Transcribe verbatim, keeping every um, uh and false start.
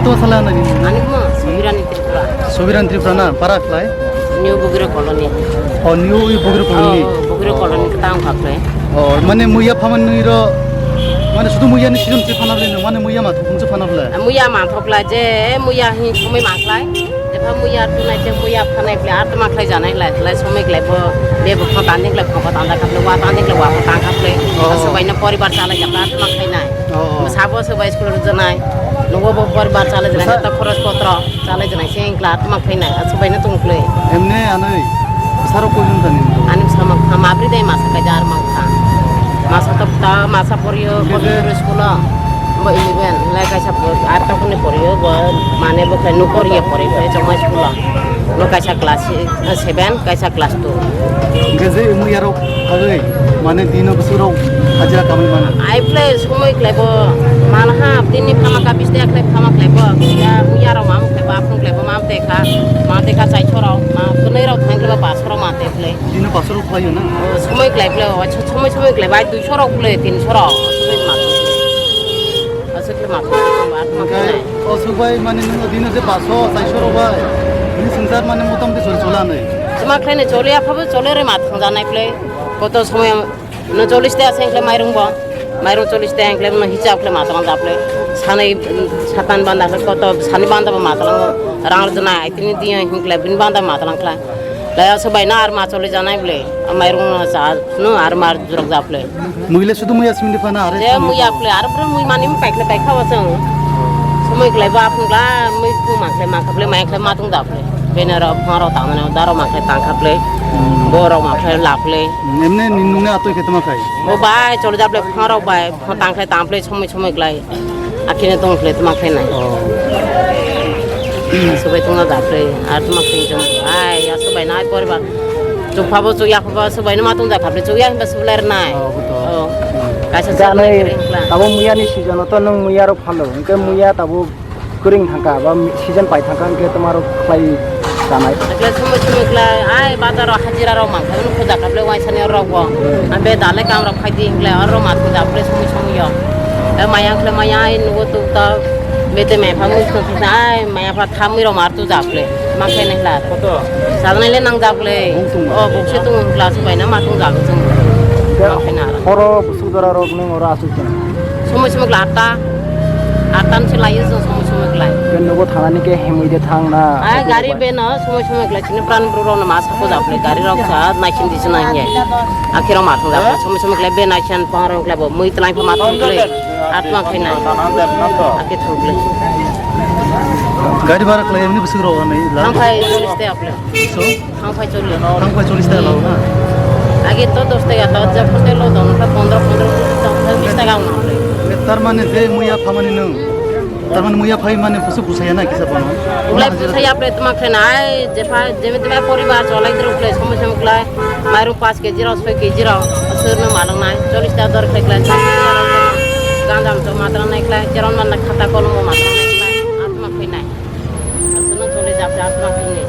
To sala na ni? Ani mo Sobirani Tripura. Sobirani Tripura na, para khlai? New Bugre Colony. Oh, New Bugre Colony. Oh, Bugre Colony ka tang kha khlai. Oh, mane muya phaman nui ro, mane sudu muya ni season se phana le, mane muya ma thung se phana le. Muya ma thok la je, muya hin somoi ma khlai. Epha muya tunai je muya phanai khlai, ar tma khlai janai khlai, khlai somoi khlai bo, be bo pha tang khlai, pha tang khlai, wa tang khlai, wa tang khlai. Oh. Sobai na poribar chalai jak, ar tma khlai nai. Oh, oh. Sabo sobai school rwjaknai. Nogo bo poribar chalai jaknai, sa- joto khoros potro chalai jaknai, se wngkla, tma khlainai, sobai no tong khlai. Emne anoi, saro koijon tani? Ani sama kha, mabri dai masa kai jar mang kha. Masa to ta, masa poriyo, Bebe. Computer school o. Bo eleven, lai kaisa bo, ar ta kuni poriyo, bo mane bo khlai nukoriya pori, khlai chongmai school o. Bo kaisa class, eh, seven, kaisa class two. Hingke je muyarok agoi, mane dino bwswkrok hajira kamui mano. Ai phle somoi khlaibo, manha, tini phama ka bisde khlai phama khlaibo, ya, muyarok mamu khlaibo, aphung khlaibo, mam tekha, mam tekha chaisorok, ma, kwnwirok thang khlaibo, basorok ma te khlai. Dino basorok khlaio na? O, somoi khlai phle, o, somoi somoi khlai bai duisorok khlai, tinsorok, somoi ma. Aswk khe ma thang thang ba, thang Hingke thang nai. Aswk bai mani nwng dino je baso, chaiso rok bai. Nini swngchar mani motamoti choli chola nai. Chwma khlai nai choli ya phabo choli re ma thang ja nai khlai. Koto somoy no cholis ta aseng khlai mairung bo. Mairung cholis ta ang khlai no hisab khlai ma thang ja khlai. Sanai, satan banda khlai koto sani banda bo ma thang rang rwjana ai tini diya hin khlai bin banda ma thang khlai. Lai aswk bai na ar ma choli ja nai bole. Mairung no cha no ar mar jurok ja khlai. Muile sudu muya simdi phana are Je muya khle, aro bro mui mani paikhle paikha wasang. Sumui khlai ba phung la, mui phu ma khlai ma khle, ma khlai ma tung da khle. Bene ro pharo tang ne, daro ma khlai tang kha khle. Boro ma khlai la khle. Emne ni nungne atoi khe tama khai. Bo bai chol ja khle pharo bai, pho tang khlai tang khle, sumui sumui khlai. Akhine tong khle tama khlai nai. Oh. Subai tong da khle, ar tama khlai jong. Ai, ya subai nai por ba. Chukphabo chukya phabo subaino ma tungja khaple chukya hinba sublai rwnai. Oh, buto. Oh. Kaisa Janai, sublai kring kla. Tabo muya ni season o to nwng muya rok phalo. Hingke muya tabo kring thangka, ba season pai thangka, hingke tomaro khlai tanai. Ekla sumui sumui kla, ai bazar o hajira rok mangkha, unu puja khaple waisani rok bo. Ambe dale kam rok khai di hingle, oro ma puja khaple sumui sumui yo. E maya khle maya, ai nugo tu ta, bete me pha mui sung sung ai, maya pha thamwi rok mar tu ja khle. Ma khe nai hla. Koto? Salnai le nang ja khle. Bung tung. O, bung se tung hla su bai na ma tung ja khle chung. Hingke Ma khe na. Horo busuk dara rok nung oro asuk chung. Somoi somoi kla atta. Atta ni se lai chung somoi somoi kla. Ke nogo thana ni ke hemui de thang na. Ai, gari be no somoi somoi kla chini pran bru rok no ma sa ko ja khle. Gari rok sa nai chin di chuna hinge. Akhiro ma thang ja khle. Somoi somoi kla be nai chan pang rok kla bo mui tlai pha ma thang khle. Atma khaina. Ake thokle. Gari bhara khlai emni bwswk rw nai la? Thangphai chollish taka khle. So? Thangphai chollish. Thangphai chollish taka lago na? Age to dos taka, to jab khonde lo don kha pondro, pondro, pondro, bis taka wng khle. Tar mane je muya phamani nwng. Tar mane muya phai mane bwswk bwsaya na kisa bono? Ulai bwsaya ple tma khlaina ai, jepha, jemi tma poribar cholai drok khle, somoi somoi khlai. Mairum paanch kg rok, soi kg rok, aswrwngno malwngnai, chollish taka dor khlai khlai, ganja mosok matwrwngnai khlai, cheron manna khata kolombo matwrwngnai khlai, atma khainai. Aswrwngno choli japre atma khainai.